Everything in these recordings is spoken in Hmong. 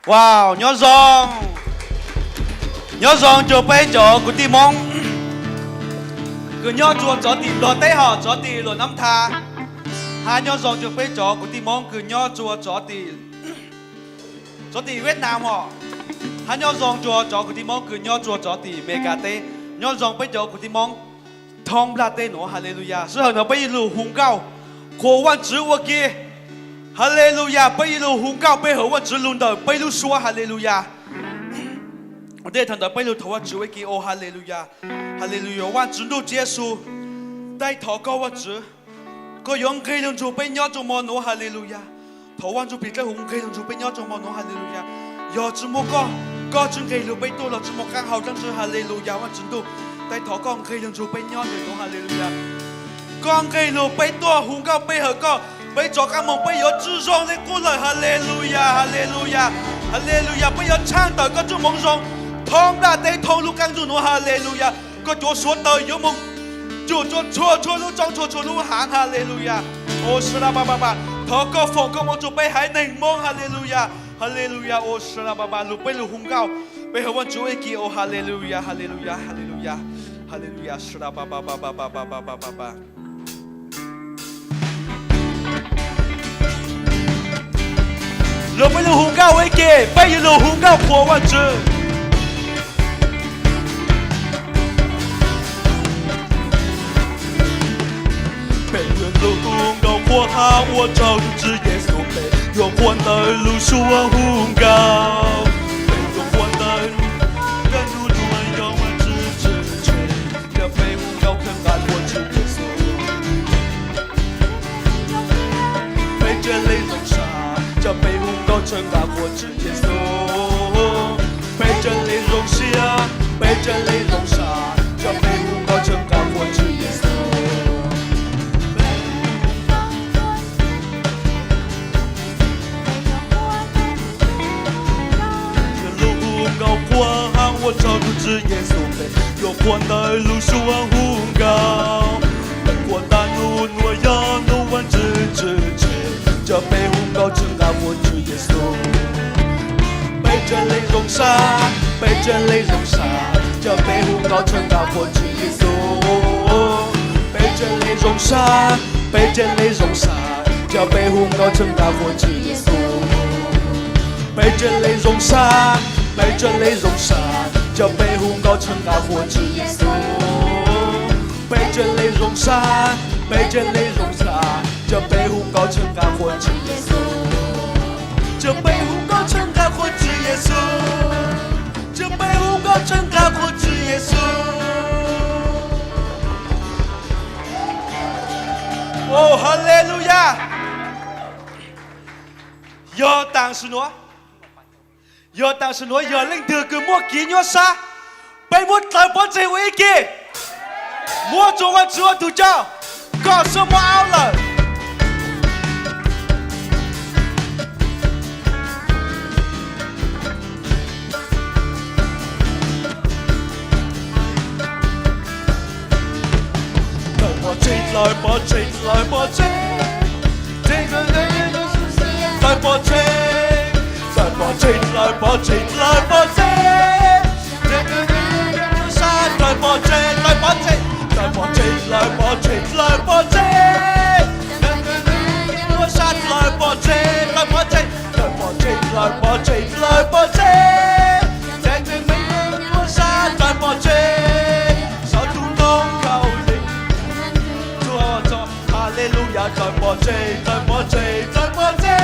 Wow, nyob zoo. Nyob zoo rua peb cov kwv tij Moob kws nyob rua tsov tim Nplog teb hos tsov tim Luam Nab Tha. Hab nyob zoo rua peb cov kwv tij Moob kws nyob rua tsov tim, tsov tim Vietnam hos. Hab nyob zoo rua cov kwv tij Moob kws nyob rua tsov tim Amelikas teb. Nyob zoo peb cov kwv tij Moob thoob nplaj teb nuav. Haleluyas. Sij hawm no peb yuav lug hu nkauj qhuas Vaajtswv ua ke. Haleluyas. Peb yuav lug hu nkauj pe hawm Vaajtswv lug ntawm peb lub suab. Haleluyas. Ua ntej thaum ntawd peb lug thov Vaajtswv ua ke. O haleluyas. Haleluyas. Vaajtswv Ntuj Tswv Yexus, taij thov koj Vaajtswv, koj yuav nqeg lug nrug peb nyob rua mo nuav. Haleluyas. Thov Vaaj Ntsuj Plig Dlawb Huv nqeg lug nrug peb nyob rua mo nuav. Haleluyas. Yog tsi muaj koj, koj tsi nqeg lug peb tuaj los tsi muaj qaab hau dlaab tsi. Haleluyas. Vaajtswv Ntuj, taij thov koj nqeg lug nrug peb nyob ntawm nuav. Haleluyas. Koj nqeg lug peb tuaj hu nkauj pe hawm koj, peb rov qaab moog peb yuav tsi zoo le qub lawm. Haleluyas. Haleluyas. Haleluyas. Peb yuav tshaaj tawm koj txuj moov zoo thoob nplaj teb thoob lub qaab ntuj nuav. Haleluyas. Koj cuav suav taws yuav moog cuam tsua txhua txhua lub roob txhua txhua lub haav. Haleluyas. O sala pa pa pa, thov koj foom koob moov rua peb haiv neeg Moob. Haleluyas. Haleluyas. O sala pa pa, lug peb lug hu nkauj pe hawm Vaajtswv ua ke. O haleluyas. Haleluyas. Haleluyas. Haleluyas. Sala pa pa pa pa pa pa pa pa pa pa. Lug peb lug hu nkauj ua ke, peb yuav lug hu nkauj qhuas Vaajtswv. Peb yuav lug hu nkauj qhuas hab ua tsaug rua Tswv Yexus, peb yuav qhuas ntawm lub suab hu nkauj. Peb yuav qhuas ntawm kag nub nuav yog Vaajtswv tswv tseg, ca peb hu nkauj tshawb nqa qhuas Tswv Yexus. Peb ca le zoo sab, ca peb hu nkauj tshawb nqa qhuas Tswv Yexus. Peb ca le zoo siab, peb ca le zoo sab, ca peb hu nkauj tshawb nqa qhuas Tswv Yexus. Yuav lug hu nkauj qhuas hab ua tsaug rua Tswv Yexus, peb yuav qhuas ntawm lub suab hu nkauj. Peb qhuas tag nub nuav yog nub Vaajtswv tswv tseg, ca peb hu nkauj tshawb nqa qhuas Tswv Yexus. Peb ca le zoo sab, peb ca le zoo sab, ca peb hu nkauj tshawb nqa qhuas Tswv Yexus. Peb ca le zoo sab, peb ca le zoo sab, ca peb hu nkauj tshawb nqa qhuas Tswv Yexus. Peb ca le zoo sab, peb ca le zoo sab, ca peb hu nkauj tshawb nqa qhuas Tswv Yexus. Peb ca le zoo sab, peb ca le zoo sab, ca peb hu nkauj tshawb nqa qhuas Tswv Yexus. Ca peb hu nkauj tshawb nqa qhuas Tswv Yexus. Ca peb hu nkauj tshawb nqa qhuas Tswv Yexus. O haleluyas. Yog taam sim nuav, yog taam sim nuav yog leej twg kws muaj kev nyuaj sab, peb muab dlawg pov tseg ua ib ke, muab rua Vaajtswv ua tug coj, koj xub muab aub lawm. Dlawg pov tseg, dlawg pov tseg, dlawg pov tseg. Dlawg pov tseg, dlawg pov tseg, dlawg pov tseg, dlawg pov tseg. Sab dlawg pov tseg, dlawg pov tseg, dlawg pov tseg, dlawg pov tseg, dlawg pov tseg. Sab dlawg pov tseg, dlawg pov tseg, dlawg pov tseg, dlawg pov tseg, dlawg pov tseg. Sab dlawg pov tseg, saum tug ntoo khaus lim. Haleluyas, dlawg pov tseg, dlawg pov tseg, dlawg pov tseg.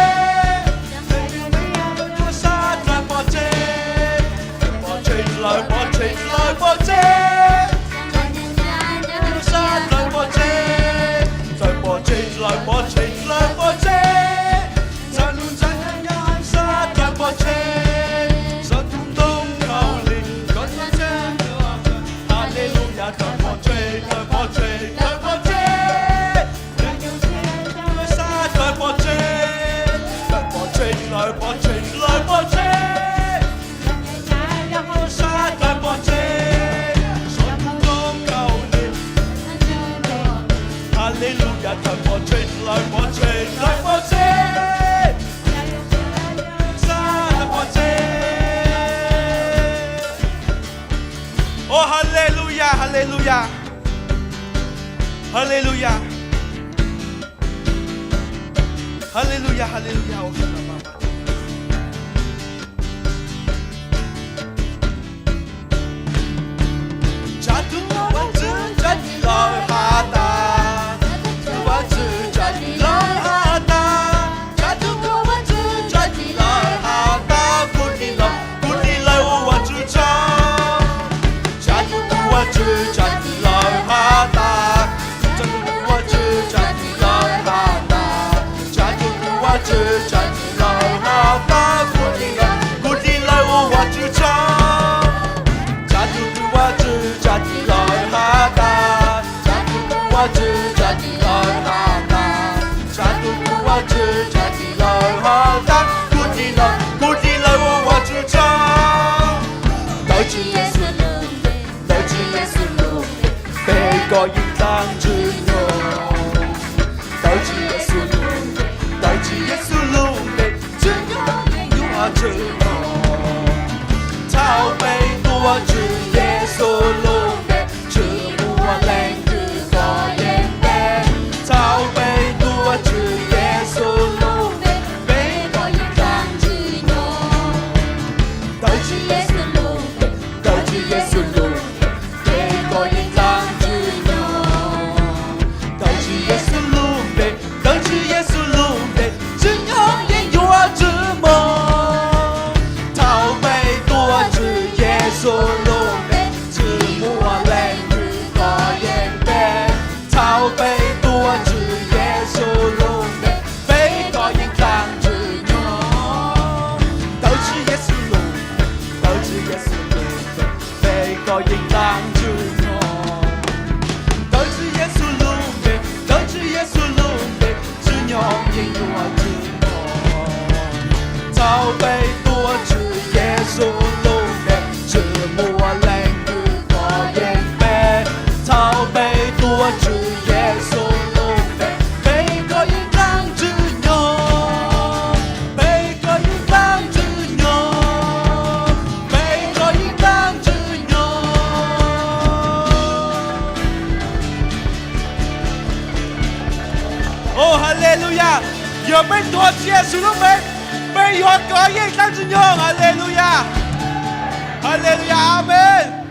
Sab dlawg pov tseg. Haleluyas, haleluyas, haleluyas, haleluyas, haleluyas. Tsa tus Vajtswv tsa tus lawm has tas, tus Vajtswv tsa tus lawm has tas, tsa tus Vajtswv tsa tus lawm has tas, kuv tig los kuv tig lawm ua Vajtswv tsaug. Tsa tus Vajtswv tsa tus lawm has tas, tsa tus Vajtswv tsa tus lawm has tas, tsa tus Vajtswv tsa tus lawm has tas, kuv tig los kuv tig lawm ua Vajtswv tsaug. Tsa tus Vajtswv tsa tus lawm has tas, tsa tus Vajtswv tsa tus lawm has tas, tsa tus Vajtswv tsa tus lawm has tas, kuv tig los kuv tig lawm ua Vajtswv tsaug. Ntawv Tswv Yexus lub npe, ntawv Tswv Yexus lub npe, peb koj yeej txhaj ntswg nyoog. Ntawv Tswv Yexus lub npe, ntawv Tswv Yexus lub npe, ntswg nyoog yeej yuav ntswg nyoog. Thaum peb tuav Tswv Yexus lub npe, Tswv muaj leej twg kov yeej peb. Thaum peb tuav Tswv Yexus lub npe, peb koj yeej txhaj ntswg nyoog. Ntawv Tswv Yexus lub npe, ntawv Tswv Yexus lub npe, peb koj yeej txhaj ntswg nyoog. Ntawv Tswv Yexus lub npe, ntawv Tswv Yexus lub npe, ntswg nyoog yeej yuav ntswg mog. Thaum peb tuav Tswv Yexus lub npe, Tswv muaj leej twg kov yeej peb. Thaum peb tuav Tswv Yexus lub npe, peb koj yeej txhaj ntswg nyoog. Ntawv Tswv Yexus lub npe, ntawv Tswv Yexus lub npe, peb koj yeej txhaj ntswg nyoog. Ntawv Tswv Yexus lub npe, ntawv Tswv Yexus lub npe, ntswg nyoog yeej yuav ntswg mog. Thaum peb tuav Tswv Yexus lub npe, Tswv muaj leej twg kov yeej peb. Thaum peb tuav Tswv Yexus lub npe, peb koj yeej txhaj ntswg nyoog. Peb koj yeej txhaj ntswg nyoog. Peb koj yeej txhaj ntswg nyoog. Au, haleluyas. Yog peb tuav Tswv Yexus lub npe, peb yuav kov yeej txhaj ntswg nyoog. Haleluyas. Haleluyas, amees.